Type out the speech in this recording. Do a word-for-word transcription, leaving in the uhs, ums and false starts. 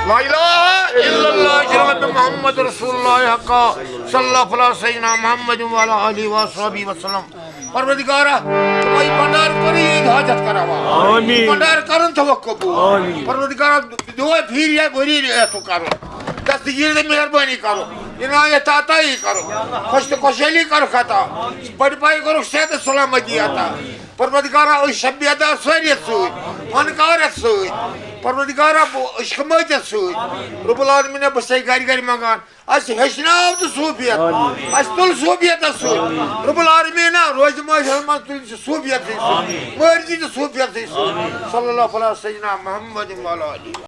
لا الہ الا اللہ جناب محمد رسول اللہ حقا، صلی اللہ علی سیدنا محمد وعلی آلہ وصحبہ وسلم۔ پروردگارا، تمے بندار کری عید حاجت کراوا۔ آمین۔ بندار کرن تو قبول۔ آمین۔ پروردگارا، دعا پھیر یا گوری تو کرو۔ دستگیر دے مہربانی کرو۔ عنایت عطائی کرو۔ خوش تو خوشحالی کرو خطا۔ بڑ پائی کرو صحت سلامتی عطا۔ پروردگارا، أسۍ چھِ بیدار سٲری سۭتۍ، فنکارَس سۭتۍ۔ پروردگارا، بہٕ عشق مٲتِس سۭتۍ۔ رب العالمین، بہٕ چھَسے گَرِ گَرِ منٛگان، اَسہِ ہیٚچھناو تہٕ صوٗفیت، اَسہِ تُل صوٗفیتَس سۭتۍ۔ رب العالمین، روزِ مٲفِس منٛز تُلِن ژٕ صوٗفیتَسٕے سۭتۍ، مٲرۍ تہِ صوٗفیتَسٕے سۭتۍ۔ صلی اللہ علی سیدنا محمد وعلی آلہ۔